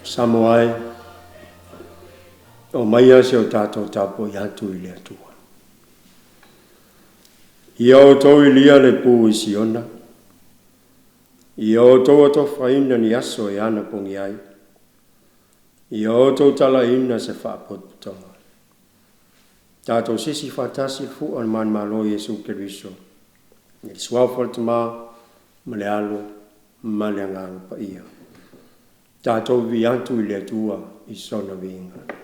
Samoa e, aumaia si o tatou tapuai atu i le Atua. Ia outou ilia le pu i Siona, ia outou atofaina ni aso e anapogi ai, ia outou talaina se faapotopotoga. Tatou sisi faatasi le fua o le manumalo o Iesu Keriso, i le Suafa o le Tama ma le Alo ma le Agaga Paia. Tatou vivii atu i le Atua i sona viiga.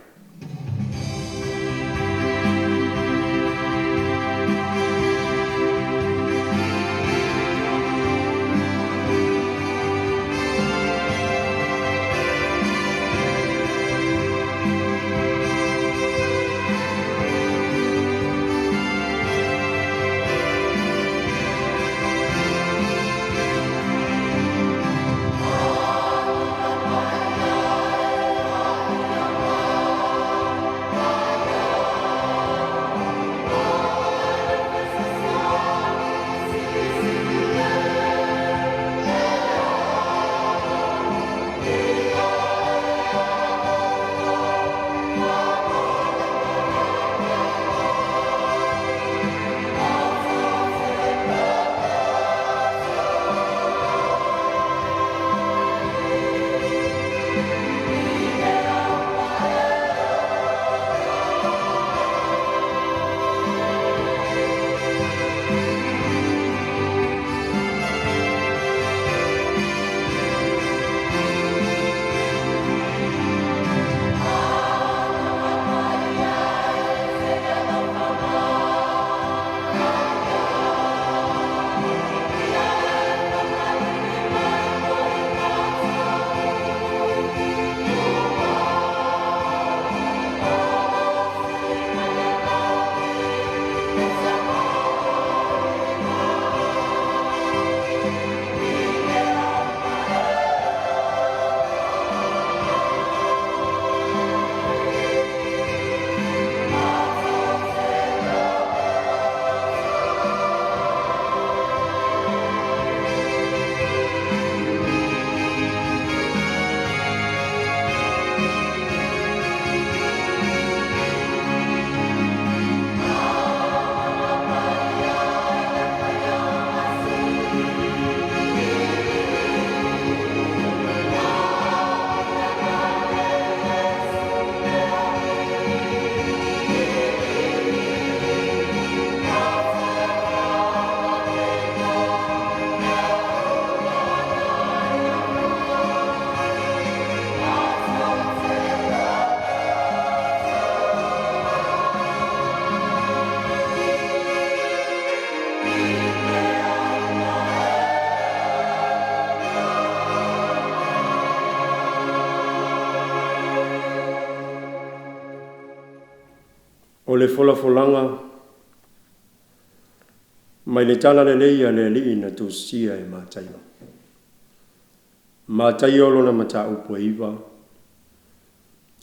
O le folafolaga mai le Tala Lelei a le Alii na tusia e Mataio. Mataio lona mataupu e 9,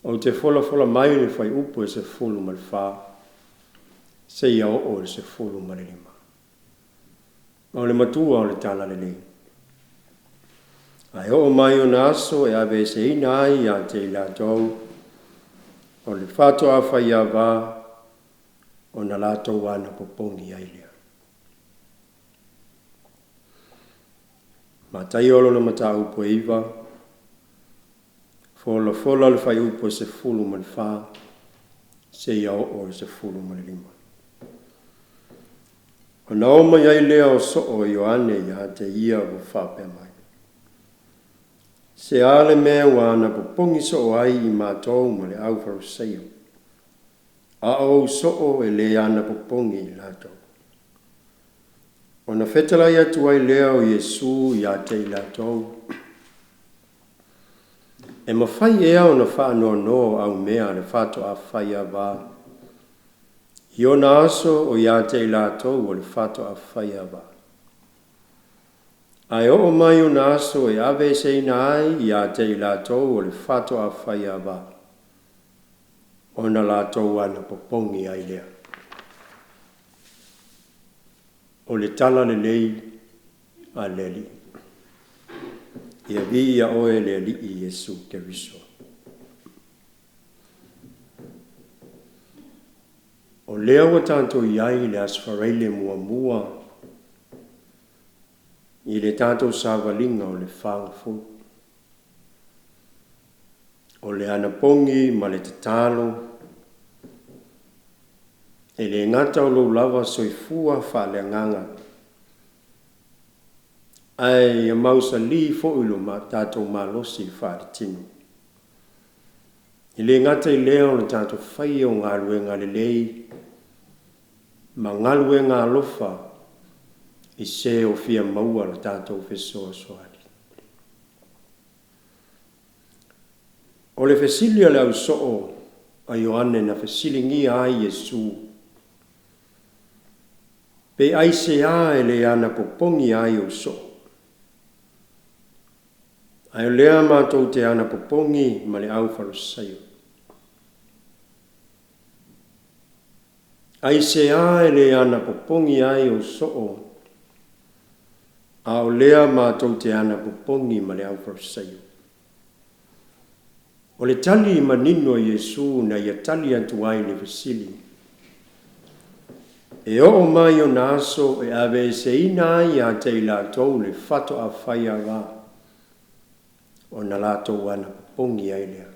ou te folafola mai le fuaiupu e 14 seia oo i le 15. O le matua o le Tala Lelei. Ae oo mai ona aso e aveeseina ai ia te i latou o le faatoa faiava ona latou anapopogi ai lea. Mataio lona mataupu e 9, folafola le fuaiupu e 14 seia oo i le 15. Ona oo mai ai lea o soo o Ioane ia te ia ua faapea mai, Se a le mea ua anapopogi soo ai i matou ma le au Fariseio, a o ou soo e le anapopogi i latou? Ona fetalai atu ai lea o Iesu ia te i latou, E mafai ea ona faanoanoa o aumea le faatoa faiava i ona aso o ia te i latou o le faatoa faiava? Ae oo mai ona aso e aveeseina ai ia te i latou o le faatoa faiava, ona latou anapopogi ai lea. O le Tala Lelei a le Alii. Ia viia oe le Alii Iesu Keriso. O lea ua tatou i ai i le Aso Faraile muamua i le tatou savaliga o le Fagafulu. O le anapogi ma le tatalo, e le gata o lou lava soifua faaleagaga, ae ia mausali foi lo tatou malosi faaletino. E le gata i lea o le tatou faia o galuega lelei ma galuega alofa i se o fia maua le tatou fesoasoani. O le fesili a le ausoo a Ioane na fesiligia ai Iesu, Pe aisea e le anapopogi ai ou soo? Ae o lea matou te anapopogi ma le au Farisaio. Aisea e le anapopogi ai ou soo, a o lea matou te anapopogi ma le au Farisaio? O le tali manino a Iesu na ia tali atu ai i le fesili, E oo mai ona aso e aveeseina ai ia te i latou le fatoafai ava, ona latou anapopogi ai lea.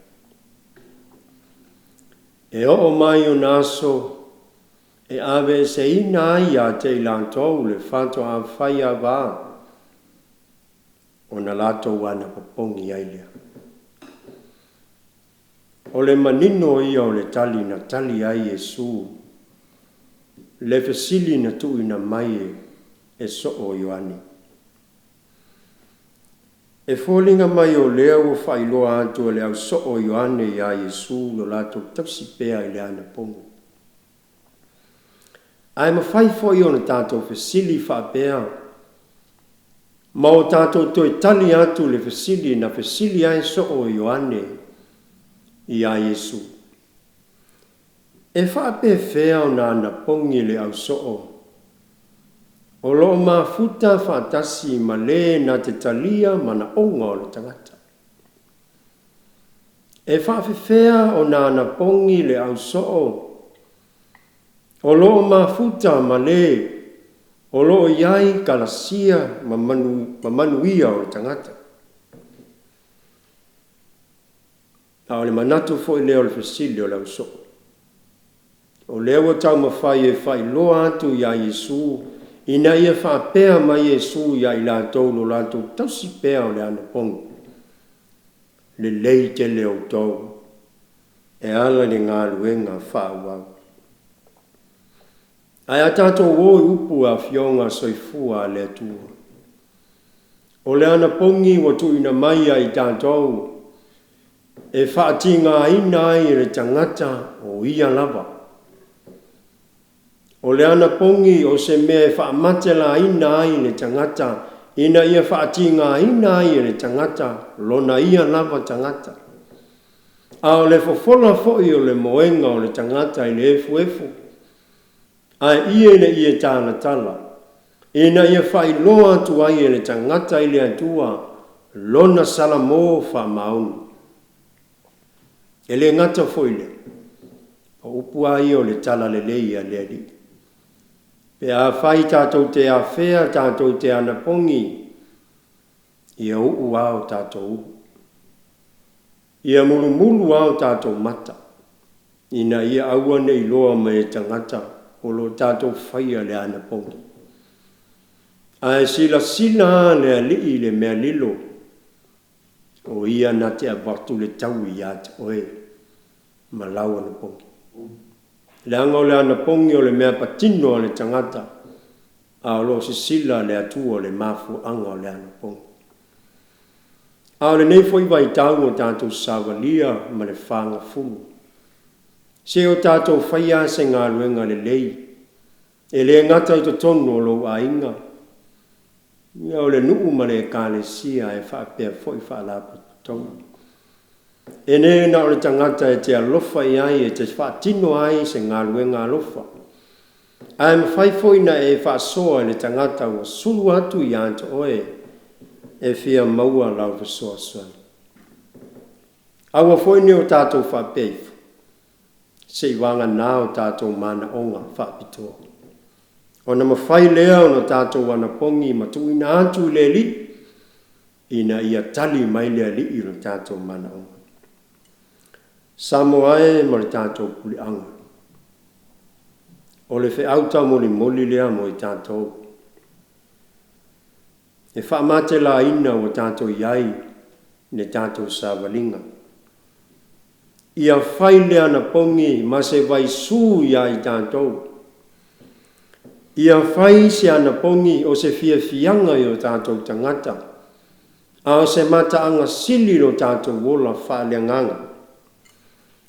E oo mai ona aso e aveeseina ai ia te i latou le fatoafai ava, ona latou anapopogi ai lea. O le manino ia o le tali na tali ai Iesu le fesili na tuuina mai e soo Ioane. E foliga mai o lea ua faailoa atu e le ausoo Ioane iā Iesu lo latou tausi pea i le anapogi. Ae mafai foi ona tatou fesili faapea, ma o tatou toe tali atu le fesili na fesili ai soo Ioane iā Iesu. E faapefea ona anapogi le ausoo o lo o mafuta faatasi ma le na te talia manaoga o le tagata? E faafefea ona anapogi le ausoo o lo o mafuta ma le o lo o i ai kalasia ma manuia o le tagata? A o le manatu foi lea o le fesili o le ausoo. O lea ua taumafai e faailoa atu iā Iesu ina ia faapea mai Iesu iā i latou lo latou tausi pea o le anapogi, Lelei tele outou e ala i le galuega faaauau. Ae a tatou o i upu a Afioga Soifua a le Atua, o le anapogi ua tuuina mai ia i tatou e faatigaina ai e le tagata o ia lava. O le anapogi o se mea e faamatelaina ai le tagata ina ia faatigaina ai e le tagata lona ia lava tagata. A o le fofola foi o le moega o le tagata i le efuefu, ae ie i le ie talatala, ina ia faailoa atu ai e le tagata i le Atua lona salamo faamaoni. E le gata foi i lea, o upu lava ia o le talalelei a le Alii. Pe afai tatou te afea tatou te anapogi, ia uu lava o tatou ulu, ia mulumulu lava o tatou mata, ina ia aua ne i iloa mai e tagata o lo o tatou faia le anapogi. Ae silasila lava le Alii i le mea lilo, o Ia na te avatu le taui ia te oe ma lau anapogi. Leaga o le anapogi o le mea patino a le tagata, a o lo o sisila le Atua le mafuaaga o le anapogi. A o lenei foi vaitau o tatou savalia ma le fagafulu, se o tatou faia se galuega lelei, e le gata i totonu o lou aiga, ia o le nuu ma le ekalesia e faapea foi faalapotopotoga. E le na o le tagata e te alofa i ai e te faatino ai se galuega alofa, ae mafai foi na e faasoa i le tagata ua sulu atu ia te oe. e fia maua lau fesoasoani. Aua foi ne i o tatou faapea ifo, Seiavagana o tatou manaoga faapitoa, ona mafai lea ona tatou anapogi ma tuuina atu i le Alii, ina ia tali mai le Alii i lo tatou manaoga. Samoa e ma le tatou puleaga, o le feau taumolimoli lea mo i tatou. E faamatelaina ua tatou i ai i le tatou savaliga. Ia fai le anapogi ma se vaisu ia i tatou. Ia fai se anapogi o se fiafiaga i o tatou tagata, a o se mataaga sili lo tatou ola faaleagaga,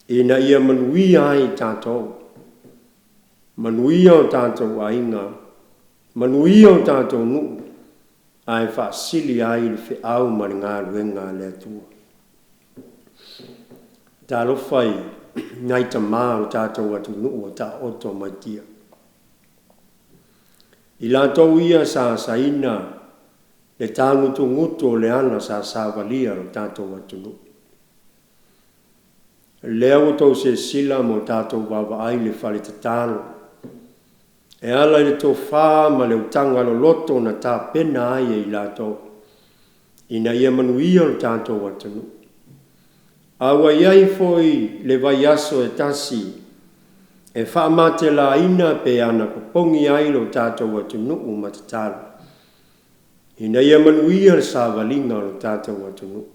ina ia manuia ai tatou, manuia o tatou aiga, manuia o tatou nuu, ae faasili ai le feau ma le galuega a le Atua. Talofa i nai tama o le tatou atunuu ua taooto mai tia. I latou ia sa asaina le tagutugutu o le ala sa savalia e lo tatou atunuu. Lea ua outou silasila ma o tatou vaavaai i le fale tatalo, e ala i le tofa ma le utaga loloto na tapena ai e i latou, ina ia manuia lo tatou atunuu. A ua i ai foi le vaiaso e tasi e faamatelaina pe anapopogi ai lo tatou atunuu ma tatalo, ina ia manuia le savaliga o lo tatou atunuu.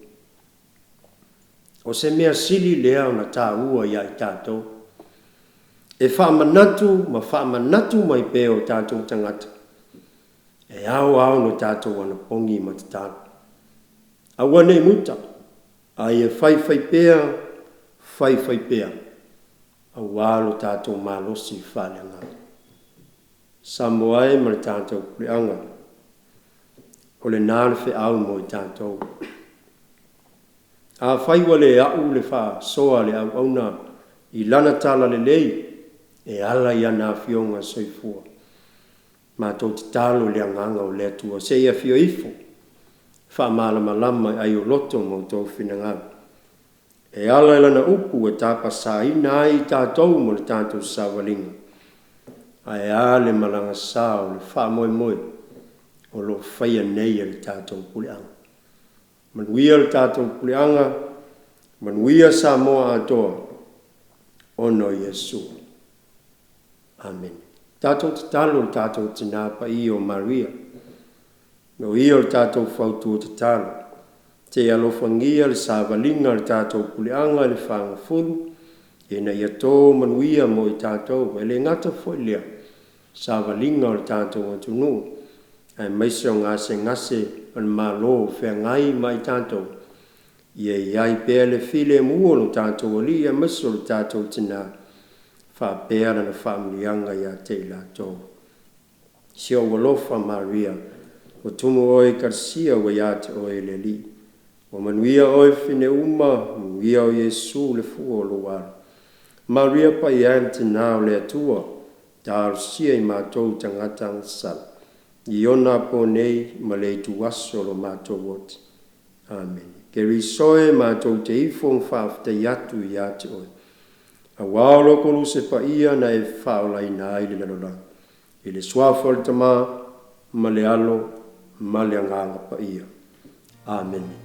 O se mea sili lea ona taua ia i tatou, e faamanatu ma faamanatu mai pea o tatou tagata, e ao lava ona tatou anapogi ma tatalo. Aua ne i muta, a ia faifaipea, faifaipea, aua lo tatou malosi faaleagaga. Samoa e ma le tatou puleaga, o lena le feau mo i tatou. Afai ua le a'u le faasoa a le auauna i lana talalelei e ala i ana afioga soifua, matou tatalo i le Agaga o le Atua se i afio ifo, faamalamalama i aioloto ma outou finagalo, e ala i Lana Upu e tapasaina ai i tatou mo le tatou savaliga, ae a le malaga sa o le faamoemoe o lo o faia nei e le tatou puleaga. Manuia le tatou puleaga, manuia Samoa atoa, ona o Iesu. Amene. Tatou tatalo i le tatou Tina Paia o Maria, o Ia o le tatou fautua tatalo, se i alofagia le savaliga a le tatou puleaga i le fagafulu, ina ia to manuia mo i tatou, e le gata foi i lea, savaliga o le tatou atunuu, aemaise o gasegase a le Malo o feagai ma i tatou, ia i ai pea le filemu o lo tatou Alii aemaise o le tatou Tina, faapea Lana faamanuiaga ia te i latou. Si ou alofa Maria, ua tumu oe i kalasia ua ia te oe le Alii. Ua manuia oe fafine uma, manuia o Iesu le fua o lou alo. Maria Paia e le Tina o le Atua, talosia i matou tagata agasala, i ona apo nei ma le ituaso o lo matou oti. Amene. Keriso e, matou te ifo ma faafetai atu ia te oe, auā o lou Koluse paia na e faaolaina ai le lalolagi, i le Suafa o le Tama, ma le Alo, ma le Agaga Paia. Amene.